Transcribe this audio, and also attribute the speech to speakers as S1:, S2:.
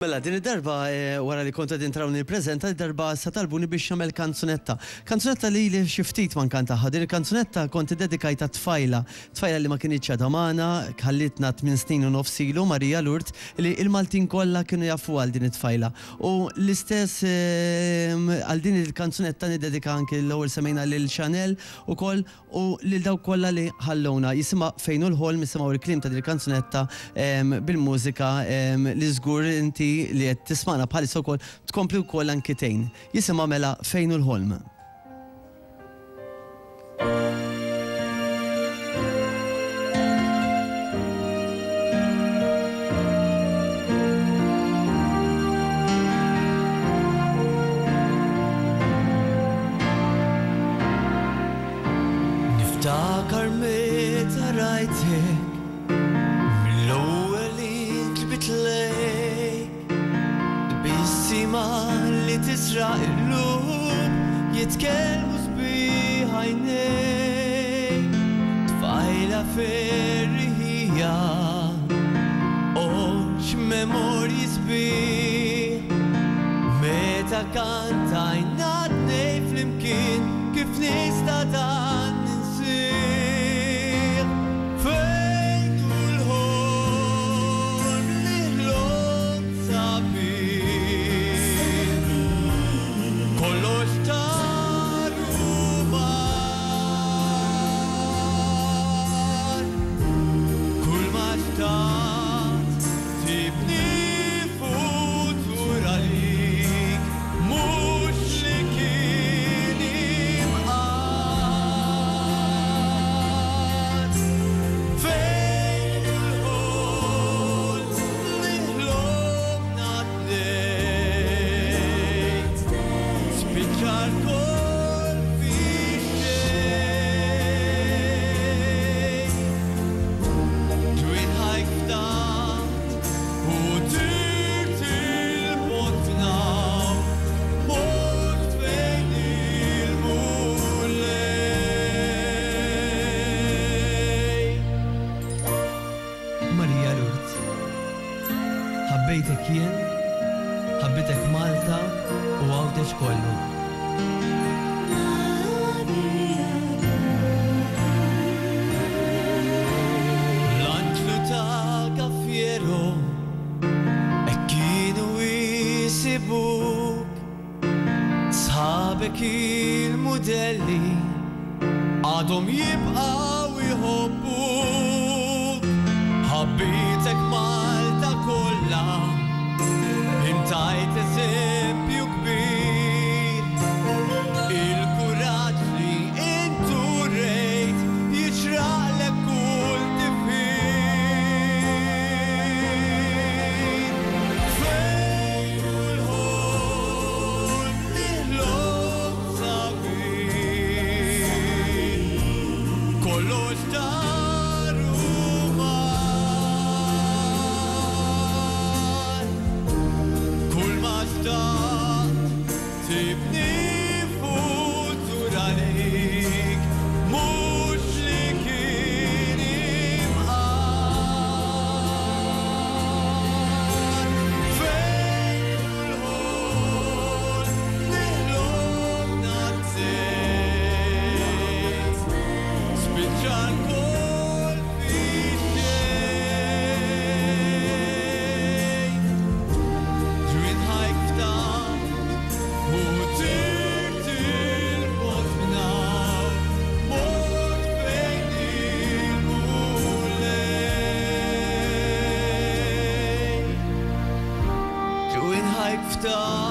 S1: Mela, din id-darba wara li kont qegħdin trawni nippreżenta, din id-darba issa talbuni biex nagħmel kanzunetta. Kanzunetta li ili xi ftit ma nkantaha. Din il-kanzunetta kont iddedikajtha tfajla, tfajla li ma kinitx għadha magħna, ħallietna tmien snin u nofs ilu, Maria Lourdes, li l-Maltin kollha kienu jafuha għal din it-tfajla. U l-istess għal din il-kanzunetta niddedika anki l-ewwel semmejna lil Chanel ukoll U lil dawk kollha li ħallewna. Jisimha Fejn hu l-Ħolm, nisimgħu l-kliem ta' din il-kanzunetta bil-mużika li żgur inti li qed tismagħna bħalissa wkoll tkompli wkoll anki tgħin. Jisimha mela Fejn hu l-Ħolm.
S2: Niftakar meta rajtek mill-ewwel inġbit lejk. Tbissima li tisraq il-qlub jitkellmu sbieħ għajnejk. Tfajla ferriħija, oh x'memorji sbieħ. Meta kantajna tnejn flimkien kif nista' dan ninsih? Fejn hu l-ħolm li ħlomt sabiħ? Kollox tar u mar. Kull ma xtaqt tibni futur għalik mhux li kien imqar. Fejn hu l-ħolm li ħlomna tnejn? Spiċċa lkoll fix-xejn. Ġwieħajk ftaħt u tirt il-bogħod minn hawn, mort fejn il-Mulej.
S1: Maria Lourdes. Ħabbejtek jien, ħabbitek Malta u Għawdex kollu.
S2: L-anġlu ta' Gaffiero hekk kienu jsibuk. Sħabek il-mudelli għadhom jibqgħu jħobbuk. Ħabbitek Malta kollha, intajt eżempju kbir. Il-kuraġġ li int urejt jixraqlek kull tifħir. Fejn hu l-ħolm li ħlomt sabiħ? Kollox dar u mar. Kull ma xtaqt tibni futur għalik mhux li kien imqar. Fejn hu l-ħolm li ħlomna t-tnejn? Spiċċa lkoll fix-xejn. Ġwinħajk ftaħt u tirt il-bogħod minn hawn, mort fejn il-Mulej. Ġwinħajk ftaħt.